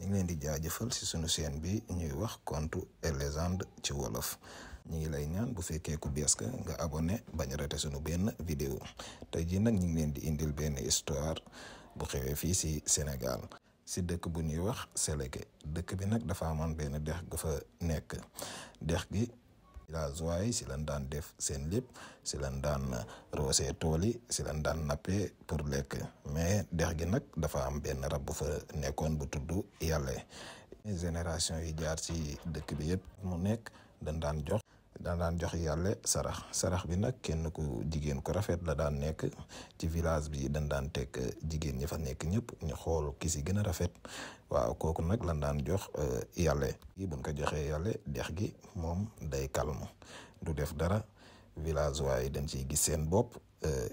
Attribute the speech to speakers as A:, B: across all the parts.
A: ngi leen di jaajëfal ci sunu chaîne bi ñuy wax Contes et légendes ci wolof ñi ngi lay ñaan bu fekkee ku bees nga abonné bañ a raté sunu benn vidéo tey jii nag ñu ngi leen di indil benn histoire bu xewee fii ci Sénégal ci dëkk bu ñuy wax Séléké dëkk bi nag dafa amoon benn dex gu fa nekk dex gi villageois yi ci lañ daan def seen lépp ci lañ daan roosee tool yi ci lañ daan nappee pour lekk mais dex gi nag dafa am benn rab bu fa nekkoon bu tudd yàlla génération yi jaar ci dëkk bi yëpp mu nekk dañ daan jox yàlla sarax bi nag kenn ku jigéen ku rafet la daan nekk ci village bi dañ daan teg jigéen ñi fa nekk ñëpp ñu xool ki si gën a rafet waaw kooku nag lan daan jox yàlla yi buñ ko joxee yàlla dex gi moom day calme du def dara villageois yi dañ ciy gis seen bopp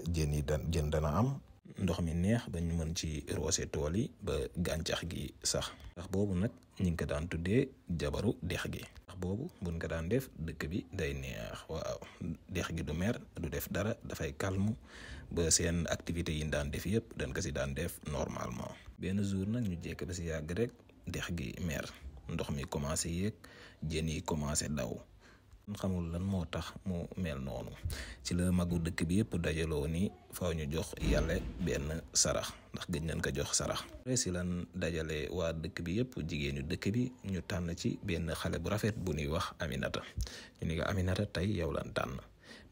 A: jën dana am ndox mi neex ba ñu mën ci roose tool yi ba gàncax gi sax ndax boobu nag ñi ngi ko daan tuddee jabaru dex gi ndax boobu buñ ko daan def dëkk bi day neex waaw dex gi du mer du def dara dafay calme ba seen activité yi daan def yëpp dañ ko si daan def normalement benn jour nag ñu jekk ba si yàgg rek dex gi mer ndox mi commencé yéeg jën yi commencé daw xamul lan moo tax mu mel noonu ci la magu dëkk bi yëpp dajaloo ni faaw ñu jox yàlla benn sarax ndax gëj nañ ko jox sarax si lan dajale waa dëkk bi yëpp jigéenu dëkk bi ñu tànn ci benn xale bu rafet bu ñuy wax Aminata ñu ni ko Aminata tey yow lan tànn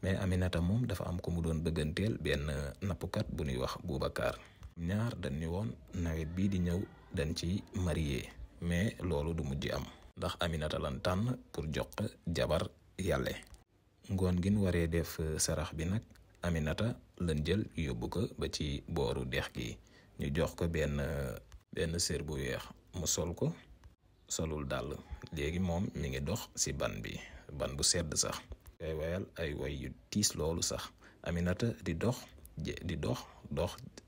A: mais Aminata moom dafa am ko mu doon bëgganteel benn nappkat bu ñuy wax Boubacar ñaar dañ ni woon nawet bii di ñëw dañ ci marié mais loolu du mujj am ndax Aminata lan tànn pour jox jabar yàlla ngoon gin waree def sarax bi nag Aminata lan jël yóbbu ko ba ci booru dex gi ñu jox ko benn sër bu weex mu sol ko solul dàll léegi moom mi ngi dox ci ban bu sedd sax kay wayal ay way yu tiis loolu sax Aminata di dox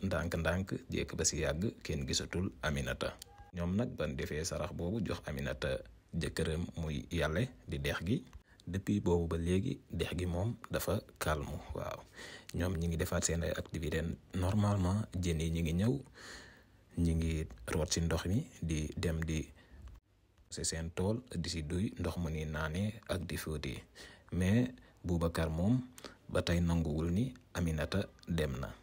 A: ndànk-ndànk jekk ba ci yàgg kenn gisatul Aminata ñoom nag ban defee sarax boobu jox Aminata jëkkëram muy yàlla di dex gi depuis boobu ba léegi dex gi moom dafa calme waaw ñoom ñi ngi defaat seen ay activité normalement jën yi ñi ngi ñëw ñi ngi root ci ndox mi di dem di ci seen tool di ci duy ndox mu ni naanee ak di fóoti mais Boubacar moom ba tey nanguwul ni Aminata dem na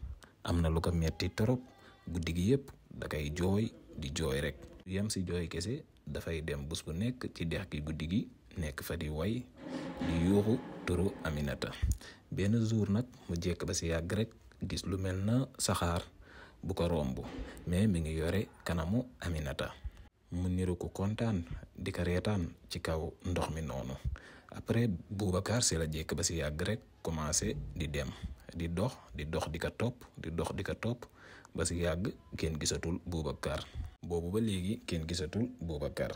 A: am na lu ko metti torop guddi gi yëpp da koy jooy di jooy rek yem ci jooy kese dafay dem bés bu nekk ci dex gi guddi gi nekk fa di way di yuuxu turu Aminata benn jour nag mu jekk ba ci yàgg rek gis lu mel na saxaar bu ko romb mais mi ngi yore kanamu Aminata mu niru ko kontaan di ko reetaan ci kaw ndox mi noonu après Boubacar ci la jekk ba ci yàgg rek commencé di dem di dox di ko topp ba ci yàgg kenn gisatul Boubacar boobu ba léegi kenn gisatul Boubacar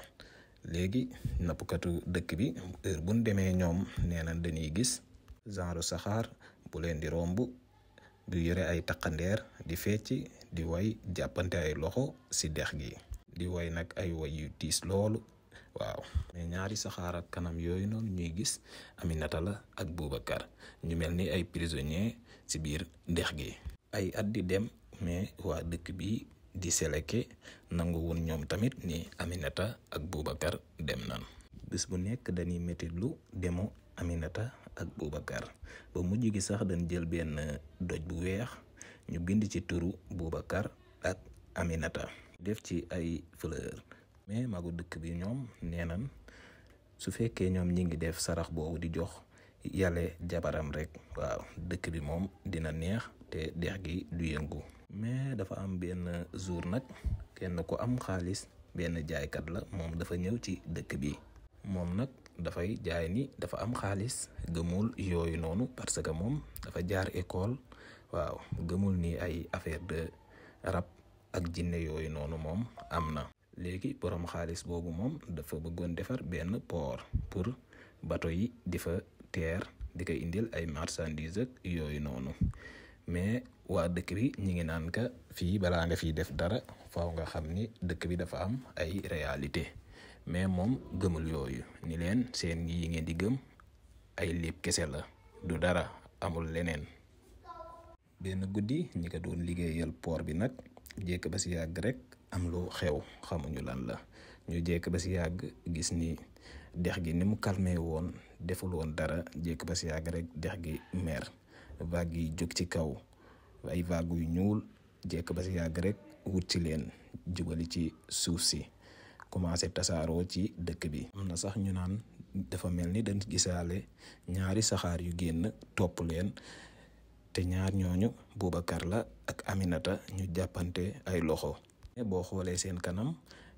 A: léegi nappkatu dëkk bi heure buñ demee ñoom nee na dañuy gis genre saxaar bu leen di romb bu yore ay taqandeer di fecc di way jàppante ay loxo ci dex gi di way nag ay way yu tiis loolu waaw mais ñaari saxaar ak kanam yooyu noonu ñuy gis Aminata la ak Boubacar ñu mel ni ay prisonniers ci biir dex gi ay at di dem mais waa dëkk bi di Séléké nangu woon ñoom tamit ni Aminata ak Boubacar dem nan bés bu nekk dañuy métti lu demo Aminata ak Boubacar ba mujj gi sax dañ jël benn doj bu weex ñu bind ci turu Boubacar ak Aminata def ci ay fleur mais magu dëkk bi ñoom nee nan su fekkee ñoom ñi ngi def sarax boobu di jox yàlla jabaram rek waaw dëkk bi moom dina neex te dex gi du yëngu mais dafa am benn jour nag kenn ku am xaalis benn jaaykat la moom dafa ñëw ci dëkk bi moom nag dafay jaay ni dafa am xaalis gëmul yooyu noonu parce que moom dafa jaar école waaw gëmul ni ay affaire de rab ak jinne yooyu noonu moom am na léegi borom xaalis boobu moom dafa bëggoon defar benn port pour bateau yi di fa teer di ko indil ay marchandises ak yooyu noonu mais waa dëkk bi ñi ngi naan ka fii balaa nga fiy def dara faaw nga xam ni dëkk bi dafa am ay réalité mais moom gëmul yooyu ni leen seen yi ngeen di gëm ay lépp kese la du dara amul leneen benn guddi ñi ko doon liggéeyal port bi nag jékk ba si yàgg rek am lu xew xamuñu lan la ñu jékk ba si yàgg gis ni dex gi ni mu calmé woon deful woon dara jékk ba si yàgg rek dex gi mer vague yi jóg ci kaw ay vague yu ñuul jékk ba si yàgg rek wut ci leen jubali ci suuf si commencé tasaaroo ci dëkk bi. am na sax ñu naan dafa mel ni dañ gisaale ñaari saxaar yu génn topp leen te ñaar ñooñu Boubacar la ak Aminata ñu jàppante ay loxo. boo xoolee seen kanam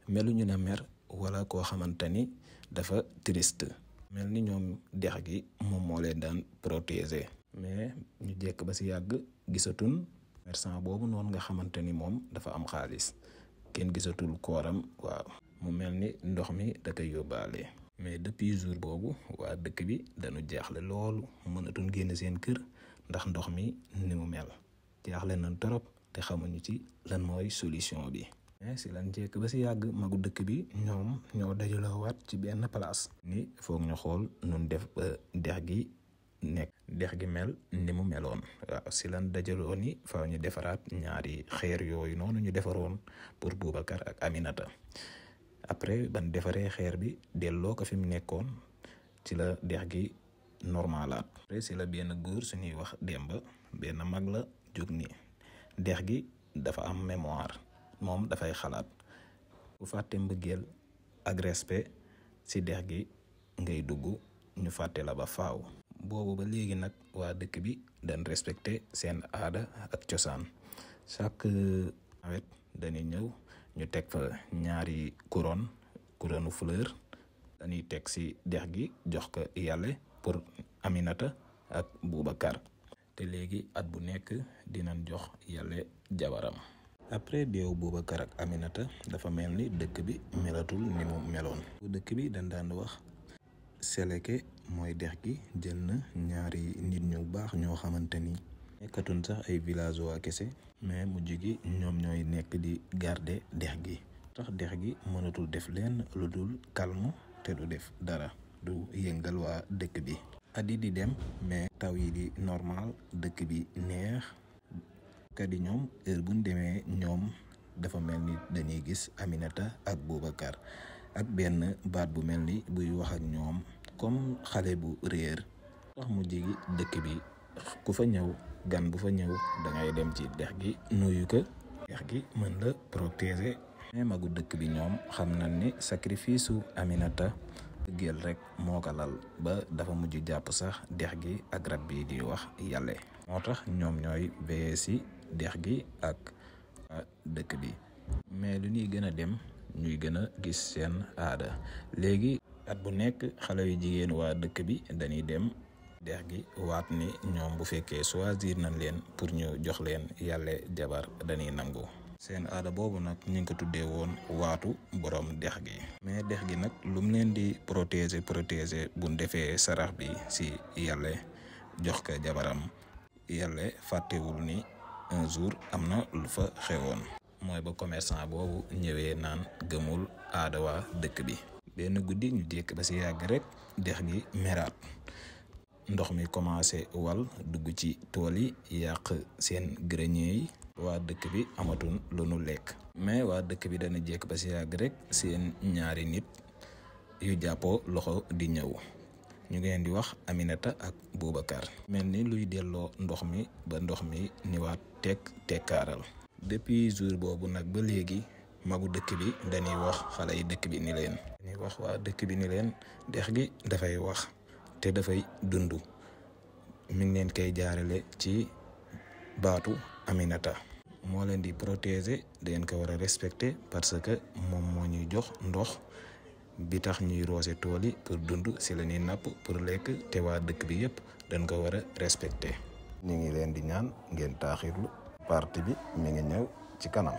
A: meluñu na mer wala koo xamante ni dafa triste mel ni ñoom dex gi moom moo leen daan protéger. mais ñu jekk ba si yàgg gisatun commerçant boobu noonu nga xamante ni moom dafa am xaalis kenn gisatul kooram. waaw mu mel ni ndox mi da koy yóbbaale. mais depuis jour boobu waa dëkk bi dañu jaaxle loolu mënatuñ génn seen kër ndax ndox mi ni mu mel jaaxle nañ torop te xamuñu ci lan mooy solution bi. mais si lan jekk ba si yàgg magu dëkk bi ñoom ñoo dajaloo waat ci benn place ni foog ñu xool nun def ba dex gi mel ni mu meloon. waaw si lan dajaloo ni faaw ñu defaraat ñaari xeer yooyu noonu ñu defaroon pour Boubacar ak Aminata. après ban defaree xeer bi delloo ko fi mu nekkoon ci la dex gi normalaat. après si la benn góor suñuy wax Demba benn mag la jóg ni dex gi dafa am mémoire moom dafay xalaat bu fàtte mbëggeel ak respect si dex gi ngay dugg ñu fàtte la ba faaw. boobu ba léegi nag waa dëkk bi dañ respecté seen aada ak cosaan chaque nawet dañuy ñëw ñu teg fa ñaari couronne fleur dañuy teg si dex gi jox ko yàlla pour Aminata ak Boubacar te léegi at bu nekk dinañ jox yàlla jabaram. après deewu Boubacar ak Aminata dafa mel ni dëkk bi melatul ni mu meloon. dëkk bi dañ daan wax Seleke mooy dex gi jël na ñaari nit ñu baax ñoo xamante ni nekkatuñ sax ay villageois kese mais mujj gi ñoom ñooy nekk di garder dex gi tax dex gi mënatul def leen lu dul calme te du def dara du yëngal waa dëkk bi. at yi di dem mais taw yi di normal dëkk bi neex kat yi ñoom heure buñ demee ñoom dafa mel ni dañuy gis Aminata ak Boubacar ak benn baat bu mel ni buy wax ak ñoom comme xale bu réer. tax mu jigi dëkk bi ku fa ñëw gan bu fa ñëw dangay dem ci dex gi nuyu ko dex gi mën la protéger. mais magu dëkk bi ñoom xam nañ ni sacrifice su Aminata géel rek moo ko lal ba dafa mujj jàpp sax dex gi ak rab bi di wax yàlla. moo tax ñoom ñooy veillé si dex gi ak dëkk bi mais lu ñuy gën a dem ñuy gën a gis seen aada. léegi at bu nekk xale yu jigéen waa dëkk bi dañuy dem dex gi waat ni ñoom bu fekkee choisir nañ leen pour ñu jox leen yàlla jabar dañuy nangu. seen aada boobu nag ñu ngi ko tuddee woon waatu borom dex gi. mais dex gi nag lu mu leen di protéger bu defee sarax bi si yàlla jox ko jabaram yàlla fàttewul ni un jour am na lu fa xewoon. mooy ba commerçant boobu ñëwee naan gëmul aada waa dëkk bi. benn guddi ñu jékk ba si yàgg rek dex gi meraat ndox mi commencé wal dugg ci tool yi yàq seen grenier yi. waa dëkk bi amatuñ lu nu lekk. mais waa dëkk bi dana jékk ba si yàgg rek seen ñaari nit yu jàppoo loxo di ñëw ñu ngeen di wax Aminata ak Boubacar. mel ni luy delloo ndox mi ba ndox mi niwaat tekkaaral. depuis jour boobu nag ba léegi magu dëkk bi dañuy wax xale yi dëkk bi ni leen. dañuy wax waa dëkk bi ni leen dex gi dafay wax te dafay dund mi ngi leen koy jaarale ci baatu Aminata. moo leen di protéger da ngeen ko war a respecter parce que moom moo ñuy jox ndox bi tax ñuy roose tool yi pour dund si la ñuy napp pour lekk te waa dëkk bi yëpp dañ ko war a respecter. ñu ngi leen di ñaan ngeen taaxirlu parti bi mi ngi ñëw ci kanam.